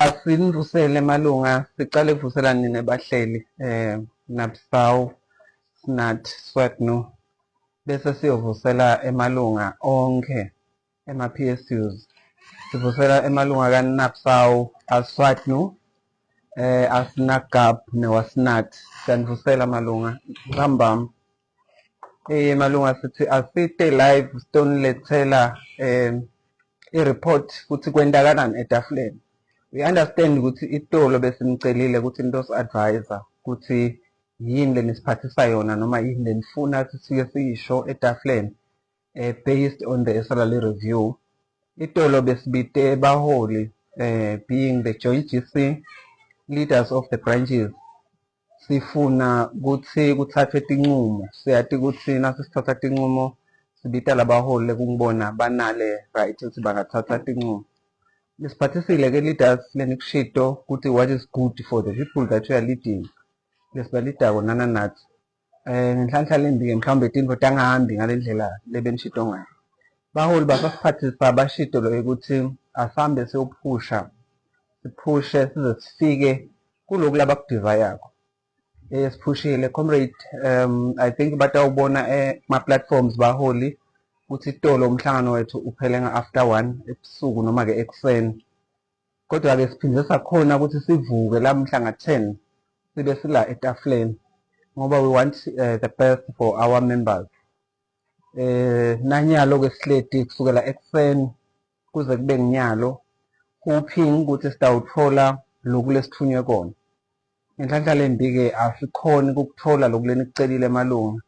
Asinivusele malunga, sicale kuvusela nine bahleli NAPSAWU, SNAT, SWATNU bese siyovusela emalunga onkhe ema-PSUs. Sivusela emalunga kaNAPSAWU, aSWATNU, aSNAGAP newaSNAT. Siyanivusela malunga. Ntambama. Malunga sithi asite live sitonilethela i-report ukuthi kwentakalani etafuleni. We understand ukuthi itolo besinicelile ukuthi nitosi-advise ukuthi yini lenisiphathisa yona noma yini lenifuna sifike siyisho etafuleni based on the salary review. Itolo besibite baholi being the joint GC leaders of the branches sifuna kutsi kuthathwe tincumo. Siyati kutsi nasisithatha tincumo sibita labaholi lekungibona banale right ukuthi bangathatha tincumo. Nisiphathisile-ke leaders lenikushito ukuthi what is good for the people that you are leading lesibalidako nana nathi. Ngenhlanhla lembi-ke mhlawumbe tintfo tangahambi ngale ndlela lebenishito ngayo. Baholi basasiphathisa bashito loyo ukuthi asihambe siyophusha siphushe size sifike kuloku labakudivayako. Siphushile comrade, I think batawubona kuma-platforms baholi ukuthi itolo umhlangano wethu uphele nga-after 1 ebusuku noma-ke ekuseni. Kodwa-ke siphinde sakhona ukuthi sivuke lamuhla nga-10 sibe sila etafuleni ngoba we want the best for our members. Nanyalo-ke sihleti kusukela ekuseni kuze kube nginyalo hoping ukuthi sitawuthola loku lesithunywe kona. Ngenhlanhla lembi-ke asikhoni ukukuthola loku lenikucelile emalunga.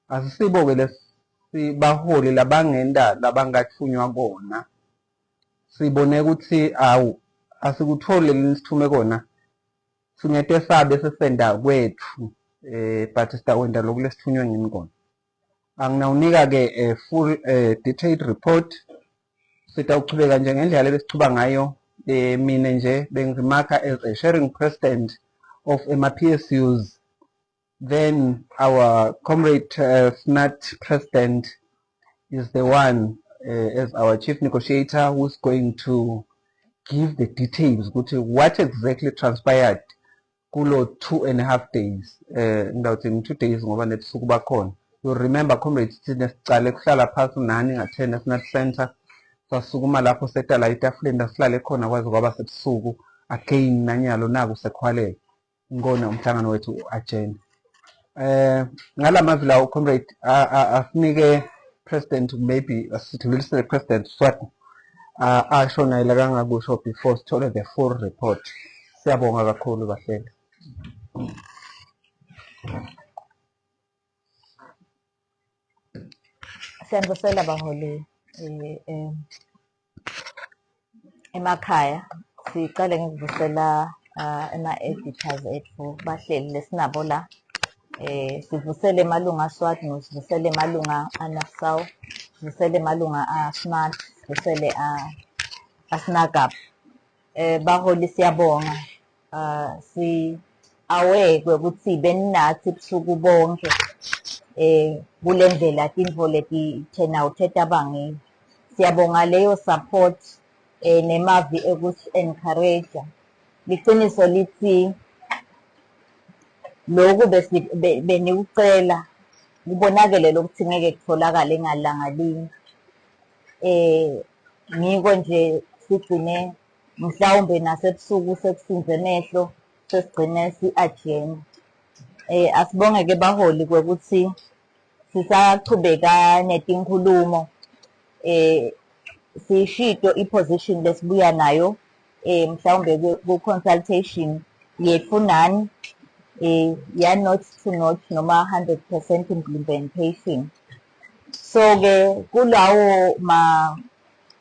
Asisibo-ke lesibaholi labangenta labangathunywa kona. Sibone ukuthi awu asikutholi leli nisithume kona singete sabe sesenda kwethu but sitawenta loku lesithunywe ngini kona. Anginawunika-ke full detailed report. Sitawuchubeka nje ngendlela lebesichuba ngayo. Mina nje bengiremarka as a sharing president of ema-PSUs. Then our comrade SNAT president is the one as our chief negotiator who's going to give the details ukuthi what exactly transpired kulo 2.5 days. Ngidawuthi 2 days ngoba nebusuku bakhona. You remember comrades thina sicale kuhlala phasi nani nga-10 eSNAT Center, sasukuma lapho seta la etafuleni lasihlale khona kwaze kwaba sebusuku. Again nanyalo naku sekhwalele ngikona umhlangano wethu u-agenda. Ngalamazwi lawo comrade asinike president, maybe asidlulisele president Swati asho naye lakangakusho before sithole the full report. Siyabonga kakhulu bahleli. Siyanivusela baholi emakhaya. Sicale ngokuvusela ema-editors ethu bahleli lesinabo la. Sivusele emalunga aSWATNU, sivusele emalunga aNAPSAWU, sivusele emalunga aSMART, sivusele aSNAGAP. Baholi siyabonga. Si aware kwekuthi beninathi ebusuku bonke kule ndlela tintfo leti turn out etabangiyo. Siyabonga leyo support nemavi ekusi-encourage. Liciniso lithi lokhu benikucela kubonakele lokuthi ngeke kutholakale ngalanga linye. Ngiko nje sigcine mhlawumbe nasebusuku sekusinze emehlo sesigcine si-adjourn. Asibonge-ke baholi kwekuthi sisachubeka netinkhulumo. Siyishito i-position lesibuya nayo mhlawumbe ku-consultation yethu nani ya not to not noma 100% implementation. So-ke kulawo ma-positions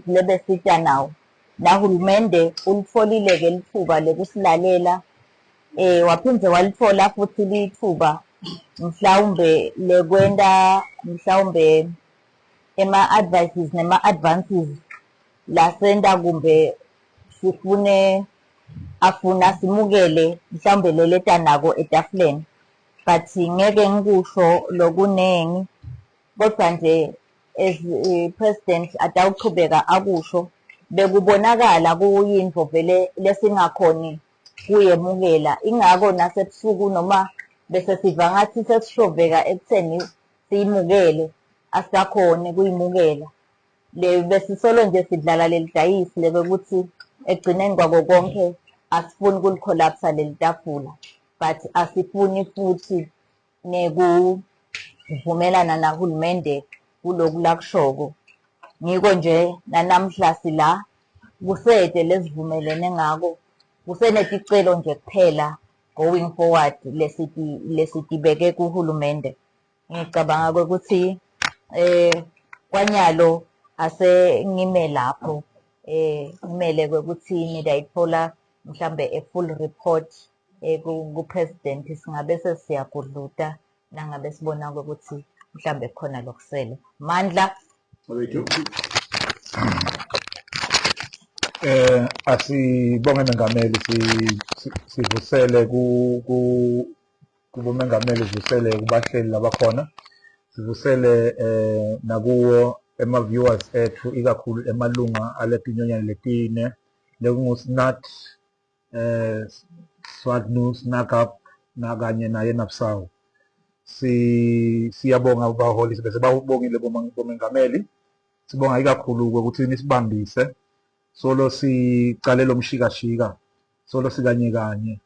lebesita nawo, nahulumende ulitfolile-ke litfuba lekusilalela waphindze walitfola futhi litfuba mhlawumbe lekwenta mhlawumbe ema-advices nema-advances lasenta kumbe sifune afuna simukele mhlawumbe leleta nako etafuleni. But ngeke ngikusho lokunengi kodwa nje as president atawuchubeka akusho Bekubonakala kuyintfo vele lesingakhoni kuyemukela, ingako nasebusuku noma bese siva ngatsi sesishoveka ekutseni siyimukele, asisakhoni kuyimukela. Le besisolo nje sidlala lelidayisi lekwekutsi ekugcineni kwako konkhe asifuni kulikholapsa leli tafula, but asifuni futhi nekuvumelana nahulumende kuloku lakushoko. Ngiko nje nanamhla sila kusete lesivumelene ngako, kuseneticelo nje kuphela going forward lesitibeke kuhulumende. Ngicabanga ukuthi kwanyalo ase ngime lapho, ngimele kwekuthi nitayitfola mhlambe a full report ku-president, singabe sesiyagudluta nangabe sibona ukuthi mhlambe kukhona lokusele. Mandla. Asibonge mengameli, sivusele ku ku kubomengameli, sivusele kubahleli labakhona, sivusele nakuwo ema viewers ethu, ikakhulu emalunga aletinyonyana letine lekungu-SNAT, SWAGNU, SNACAP nakanye naye NAPSAWU. Siyabonga baholi, bese bawubongile bomengameli. Sibonga ikakhulu ukuthi nisibambise solo sicale lo mshikashika, solo sikanye kanye.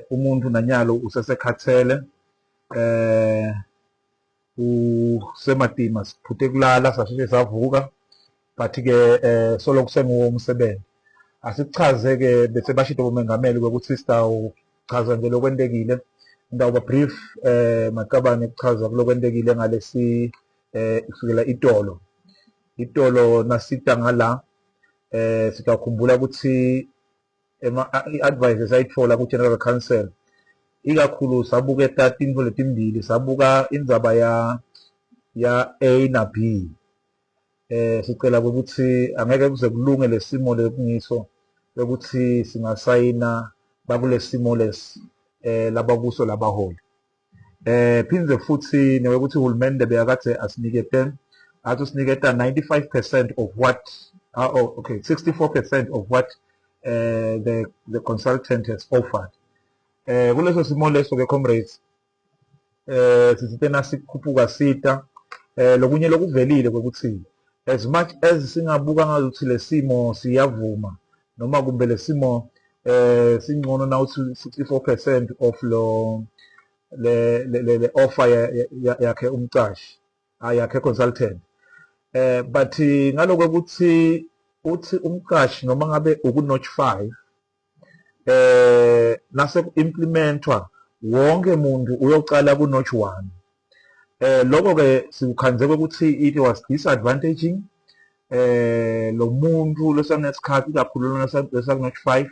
Umuntu nanyalo usesekhathele, usematima, siphute kulala sasheshe savuka, but ke solo kusenguwo umsebenzi. Asikuchaze ke bese bashito bomengameli ukuthi sitawuchaza nje lokwentekile. Ngitawuba brief Maqabane kuchaza kulokwentekile ngalesi kusukela itolo. Itolo nasita ngala sitawukhumbula ukuthi i-advice esayitfola ku-General Council ikakhulu sabuketa tintfo letimbili, sabuka indzaba ya A na B. Sicela ukuthi angeke kuze kulunge lesimo lekungiso ukuthi singasayina bakulesimo lesi labakuso labaholi. Phindze futhi newekuthi uhulumende bekakade asinikete, athi usiniketa 95% of what, oh, okay, 64% of what the consultant has offered. Kuleso simo leso ke comrades, sisite nasikhuphuka sita lokunye lokuvelile kwekuthi as much as singabuka ngazuthi lesimo siyavuma noma kumbe lesimo singcono nawuthi 64% of lo le offer yakhe umcashi, yakhe consultant, but ngaloko ukuthi uthi umqashi noma ngabe uku notch 5 nase implementwa wonke umuntu uyocala ku notch 1. Lokho ke sikukhanze ukuthi it was disadvantaging lo muntu lesanesikhathi, kakhulu lona lesaku notch 5.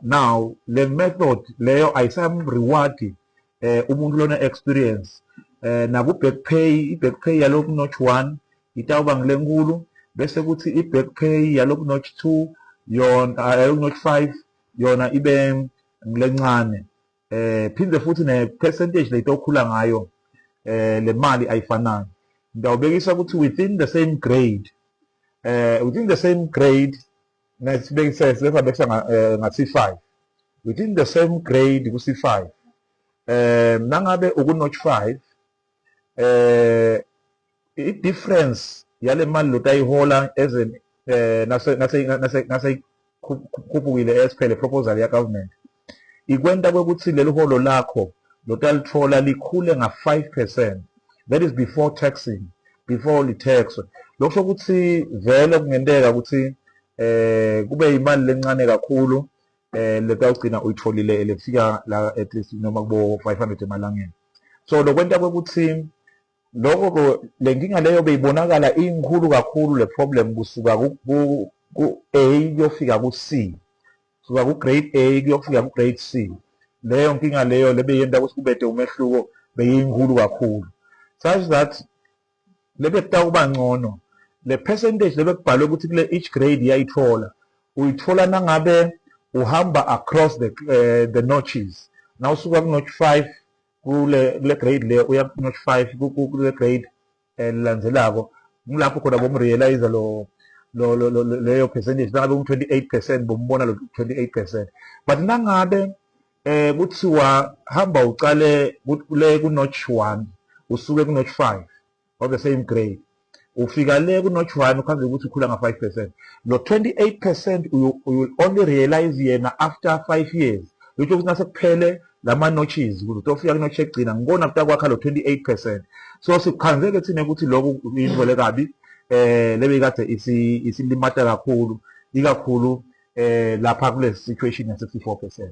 Now le method leyo ayisam reward umuntu lona experience, naku back pay, i back pay yaloku notch 1 itawuba ngilenkulu, bese kuthi i back pay yaloku notch 2 yona, yaloku notch 5 yona ibe ngilencane. Phinde futhi ne percentage letokhula ngayo le mali ayifanani. Ngiyawubekisa ukuthi within the same grade, within the same grade, nesibekise sesabekisa nga C5, within the same grade ku C5, nangabe uku notch 5, i difference yale mali lotayihola as an nase khuphukile esiphele proposal ya government ikwenta kwekuthi leli holo lakho lotalithola likhule nga 5%. That is before taxing, before li-tax. Lokho ukuthi vele kungenteka ukuthi kube imali lencane kakhulu letawugcina uyitholile lefika la at least noma kubo 500 emalangeni. So lokwenta kwekuthi lokho le nkinga leyo beyibonakala inkulu kakhulu, le problem kusuka ku A kuyofika ku C, suka ku grade A kuyofika ku grade C. Leyo nkinga leyo lebeyenta ukuthi kubede umehluko beyinkulu kakhulu, such that lebe kutawuba ngcono le percentage lebe kubhalwe ukuthi kule each grade iyayithola, uyithola nangabe uhamba across the notches. Nawusuka ku notch 5 kule grade le uya ku notch 5 kule grade elilandzelako, ngilapho khona bomrealize lo Lo leyo percentage nangabe ungu-28% bombona lo 28%, but nangabe kuthiwa hamba ucale le ku-notch 1, usuke ku-notch 5 of the same grade, ufika le ku-notch 1, ukhanze ukuthi ukhula nga-5%. Lo 28% you will only realize yena after 5 years, kusho ukuthi nasekuphele lama notches ukuze utofika ku-notch ekugcina, ngibona kutakwakha lo 28%. So sikukhanze-ke thina ukuthi lokhu into lekabi lebe kade isilimata kakhulu, ikakhulu lapha kule situation ya 64%.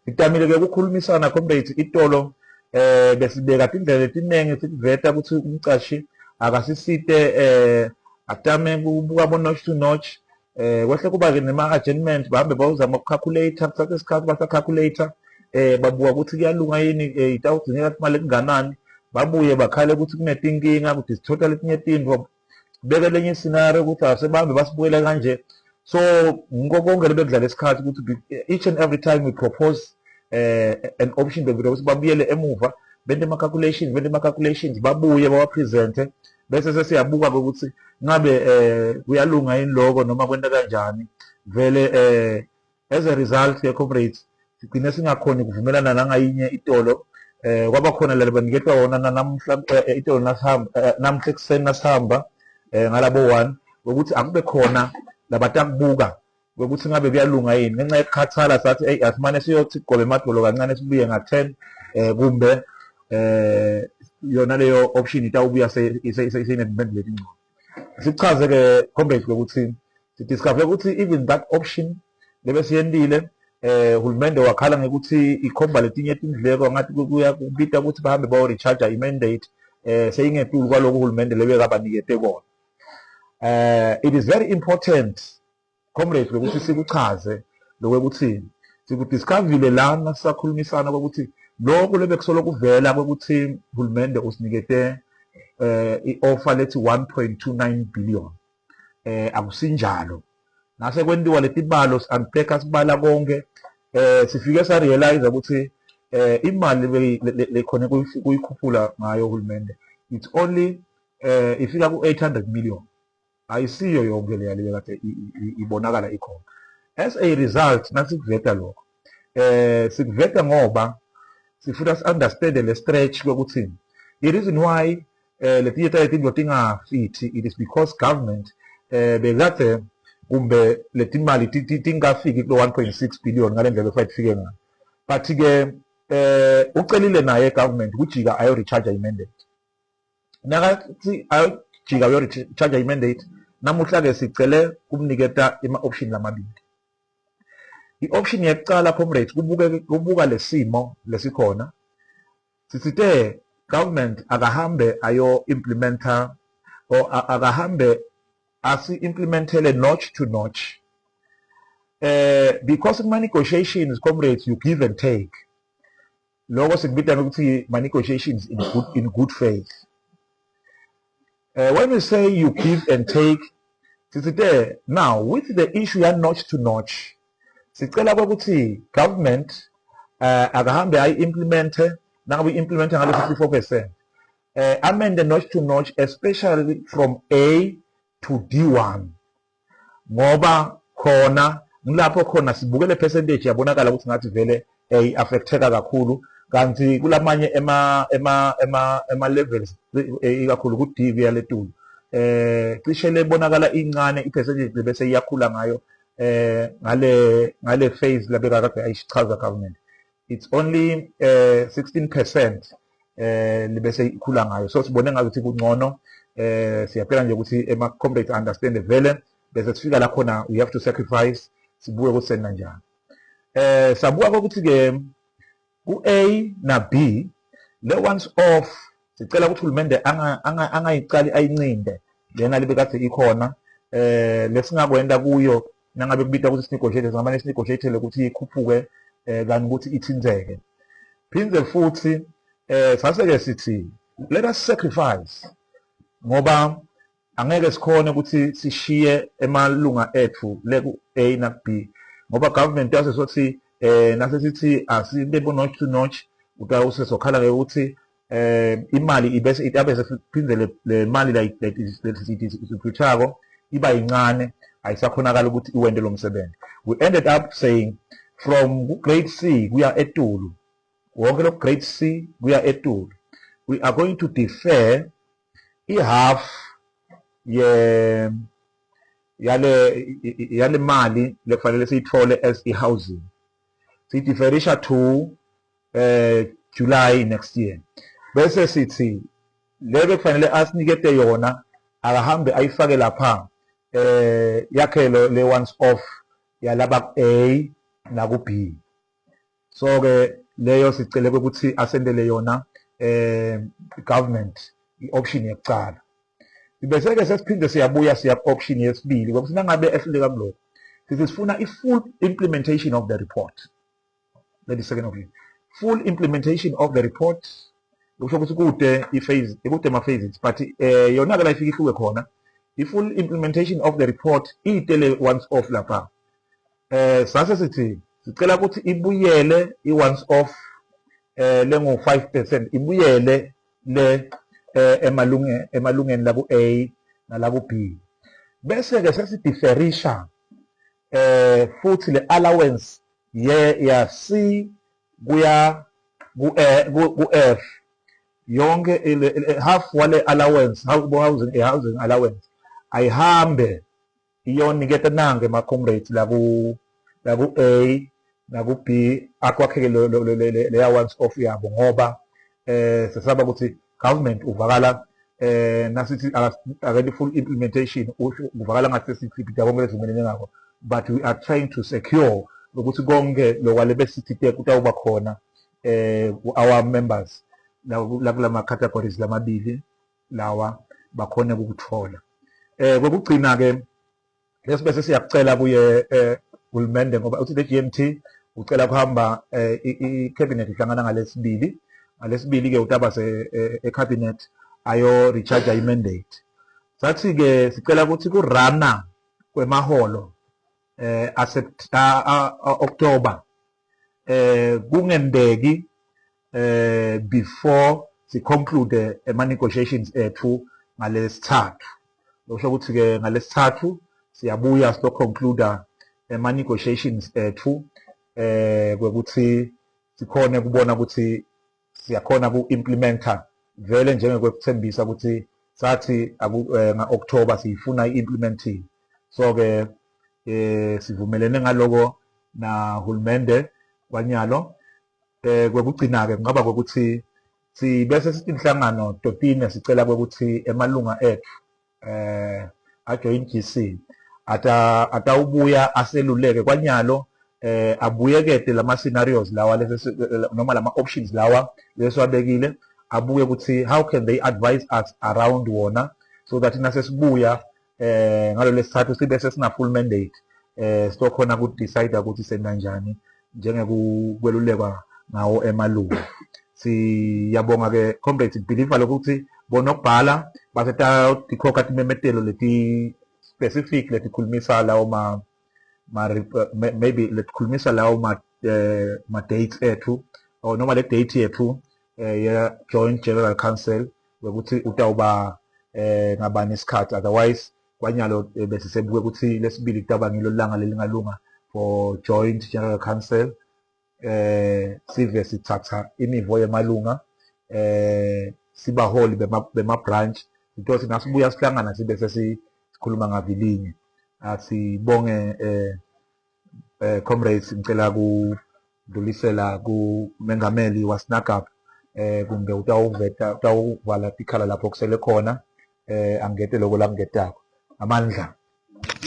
Sitamile ke ukukhulumisana, comrades, itolo. Besibeka tindlela letiningi, sikuveta ukuthi umcashi akasisite, atame kubuka bo notch to notch. Kwehle kuba ke nema adjournment, bahambe bawuzama ukucalculate, kuthatha isikhathi basacalculate, babuka ukuthi kuyalunga yini, itawugcineka imali enganani. Babuye bakhale ukuthi kunetinkinga, ukuthi sithola letinye tintfo, beke lenye scenario ukuthi asebahambe basibukele kanje. So ngiko konke lebekudlala isikhathi ukuthi each and every time we propose an option, bekuthi ukuthi babuyele emuva, bente ama-calculations, babuye bawapresente, bese sesiyabuka ukuthi ngabe kuyalunga yini lokho noma kwenta kanjani vele. As a result ke, comrades, sigcine singakhoni ukuvumelana nangayinye itolo. Kwaba khona la baniketwa wona namhla itolo nasihamba, namhla ekuseni nasihamba ngalabo 1, ukuthi akube khona labatakubuka ukuthi ngabe kuyalunga yini. Ngenxa yokukhathala sathi, hey, asimane siyothi gobe emadolo kancane, sibuye nga-10, kumbe yona leyo option itawubuya seyinezimpendulo etingcono. Sichaze ke, comrades, ukuthi sidiscover ukuthi even that option lebe siyentile, hulumende wakhala ngekuthi ikhomba letinye tindleko, ngathi kuya kubita ukuthi bahambe bayo recharge i-mandate seyingetulu kwaloko hulumende lebe kabanikete kona. It is very important, comrades, ukuthi sikuchaze lokuthi sikudiscoverile lana sisakhulumisana, ukuthi lokhu lebe kusolo kuvela kwekuthi hulumende usinikete i-offer lethi 1.29 billion, akusinjalo. Nase kwentiwa letibalo, unpack, sibala konke, sifike sa realize ukuthi imali lekhona kuyikhuphula ngayo uhulumende, it's only ifika ku 800 million, ayisiyo yonke leya le kade ibonakala ikhona. As a result, nasikuveta lokho, sikuveta ngoba sifuna si-understand le stretch kokuthi the reason why letinye taletinto tingafithi, it is because government bekade kumbe letimali tingafiki kulo 1.6 billion ngale ndlela efanele ifike ngayo. But ke ucelile naye government kujika ayo recharge i-mandate. Nakathi ayojika ayo recharge i-mandate namuhla ke, sicele kumniketa ima-option lamabili. I-option yekucala, comrades, kubuke kubuka lesimo lesikhona, sisite government akahambe ayo implementa or akahambe asi-implementele notch to notch, because kuma negotiations, comrades, you give and take. Lokho sikubita ngokuthi ma negotiations in good faith. When we say you give and take, sisite now with the issue ya notch to notch, sicela ukuthi government akahambe ayi-implemente. Nangabe i-implemente ngalo 54%, amende notch to notch, especially from A to D1, ngoba khona ngilapho khona sibuke le percentage yabonakala ukuthi ngathi vele i-affecteka kakhulu, kanti kulamanye ema levels, ikakhulu ku D kuya letulu, cishe lebonakala incane i-percentage bese iyakhula ngayo ngale phase labeka kade ayichaza government. It's only 16% libese ikhula ngayo. So sibone ngathi kungcono, siyacela nje ukuthi ema comrades understand vele, bese sifika la khona we have to sacrifice, sibuke ukuthi sena njani. Sabuka ukuthi ke ku A na B, le once off, sicela ukuthi uhulumende angayicali ayincinde lena libe kade ikhona. Lesingakwenda kuyo, nangabe kubita ukuthi sinegotiate, singamane sinegotiate ukuthi ikhuphuke kani ukuthi ithinzeke. Phindze futhi sase ke sithi let us sacrifice, ngoba angeke sikhone ukuthi sishiye emalunga ethu le ku A na B, ngoba government yase sothi nase sithi asibe bo notch to notch, utawusesokhala ke ukuthi imali ibese itabe sesiphindze le mali la isiphithako. iba yincane ayisakhonakala ukuthi iwente lo msebenzi. We ended up saying from grade C kuya etulu, wonke lo grade C kuya etulu, we are going to defer i-half ye yale yale mali lekufanele siyithole as i-housing, siyideferisha to July next year. Bese sithi lebe kufanele asinikete yona akahambe ayifake lapha yakhe le once off yalaba ku A naku B. So ke leyo sicele ukuthi asendele yona government i-option yokucala. Bese ke sesiphinde siyabuya siya option yesibili ngoba nangabe ehluleka kulokho sithi sifuna i-full implementation of the report. That is second option, full implementation of the report. Kusho ukuthi kude i-phase, kude ama-phases, but yona ke la ifike ihluke khona i-full implementation of the report iyitele once off lapha. Sase sithi sicela ukuthi ibuyele i-once off lengu 5% ibuyele le emalungeni la ku A nala ku B. Bese ke sesideferisha futhi le allowance ye ya C kuya ku F yonke, half wale allowance, housing housing allowance ayihambe iyoniketa nange ema comrades la ku A naku B, akwakheke leya once off yabo, ngoba sesaba ukuthi government uvakala nasithi akenti full implementation kuvakala ngathi sesichipita konke lesivumelene ngako, but we are trying to secure ukuthi konke lokwale besithi kutawuba khona our members la kulama categories lamabili lawa bakhone ukuthola. Kokugcina ke lesibese siyakucela kuye hulumende, ngoba uthi le GMT ucela kuhamba i-cabinet ihlangana ngalesibili. Ngalesibili ke utaba se e-cabinet ayo recharge i-mandate. Sathi ke sicela ukuthi ku-rana kwemaholo October kungendeki before si conclude ema negotiations ethu ngalesithathu. Lokusho ukuthi ke ngalesithathu siyabuya silo conclude ema negotiations ethu kwekuthi sikhone kubona ukuthi siyakhona ku-implementa vele njengokwekuthembisa ukuthi sathi nga-October siyifuna i-implementing. So ke sivumelene ngaloko na hulumende kwanyalo. Kwekugcina ke kungaba ukuthi sibese sithi inhlangano totine sicela ukuthi emalunga ethu ajoin GC ata atawubuya aseluleke kwanyalo abuyekete lama scenarios lawa lesi noma lama options lawa lesiwabekile, abuye ukuthi how can they advise us around wona so that nasesibuya ngalo lesithathu sibe sesina full mandate sizokhona ku decide ukuthi senza njani njengekukwelulekwa ngawo emalunga. Siyabonga ke comrades, believe lokuthi bona okubhala baseta tikhokha timemetelo leti specific letikhulumisa lawo ma maybe letikhulumisa lawo ma dates ethu or noma le date yethu ye joint general council ukuthi utawuba ngabani isikhathi. Otherwise kwanyalo bese sebuke ukuthi lesibili kutaba ngilo langa lelingalunga for joint general council. Sive sithatha imivo yemalunga sibaholi bema branch sithothi nasibuya sihlangana sibe sesikhuluma ngavilinye. Asibonge comrades, ngicela kudlulisela kumengameli waSnagap kumbe utawuveta utawuvala tikhala lapho kusele khona angete lokho la ngetako amandla.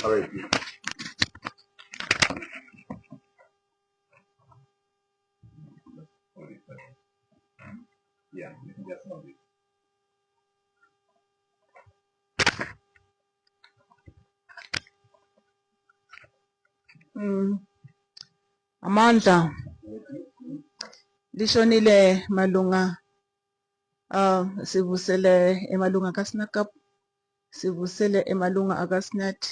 All right. Yeah, you can just move it. Amandla lishonile malunga, sivusele emalunga kaSnakap, sivusele emalunga akaSnat,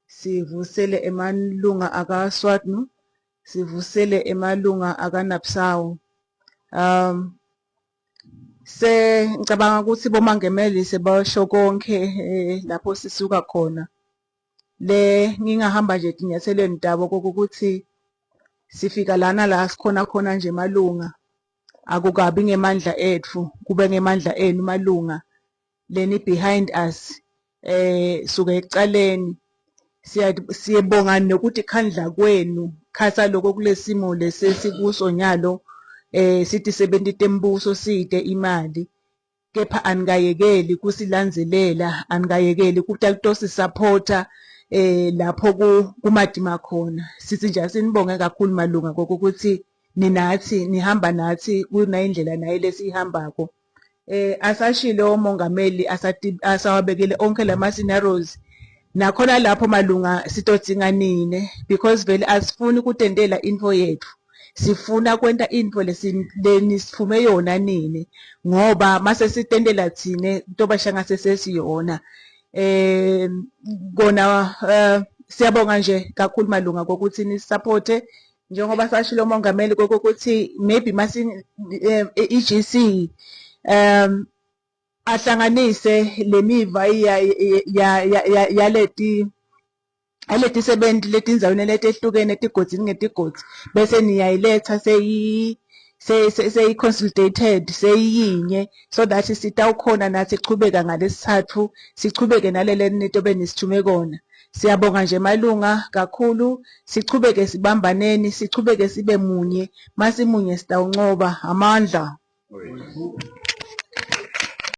sivusele emalunga akaSwatnu, sivusele emalunga akaNapsawu. Se ngicabanga ukuthi bomangemeli sebasho konke lapho sisuka khona. Le ngingahamba nje etinyathelweni tabo kokuthi sifika lana la sikhona khona nje malunga akukabi ngemandla ethu kube ngemandla enu malunga leni behind us eh suka ekucaleni siyabonga nokuthi khandla kwenu khatha lokho kulesimo lesesikuso nyalo eh sithi sebenti tembuso side imali kepha anikayekeli kusilandzelela anikayekeli kuta kutosisapota eh lapho kumatima khona sithi nje asinibonge kakhulu malunga kokuthi ninathi nihamba nathi kunayindlela naye lesihambako eh asashilo umongameli asawabekele onke lama scenarios nakhona lapho malunga sitodzinga nine because vele asifuni kutentela info yethu sifuna kwenta intfo lenisitfume yona nine ngoba mase sitentela thine kutoba shangase sesiyona eh kona eh, siyabonga nje kakhulu malunga kokuthi nisupporte njengoba sashilo umongameli kokuthi maybe masi eh, EGC um ahlanganise lemiva yaleti aletisebenti letindzaweni letehlukene etigodzini ngetigodzi bese niyayiletha seyi seyi-consolidated seyiyinye so that sitawukhona nathi chubeka ngalesithathu sichubeke nalele nitobe nisithume kona. Siyabonga nje malunga kakhulu sichubeke sibambaneni sichubeke sibe munye masimunye sitawuncoba amandla.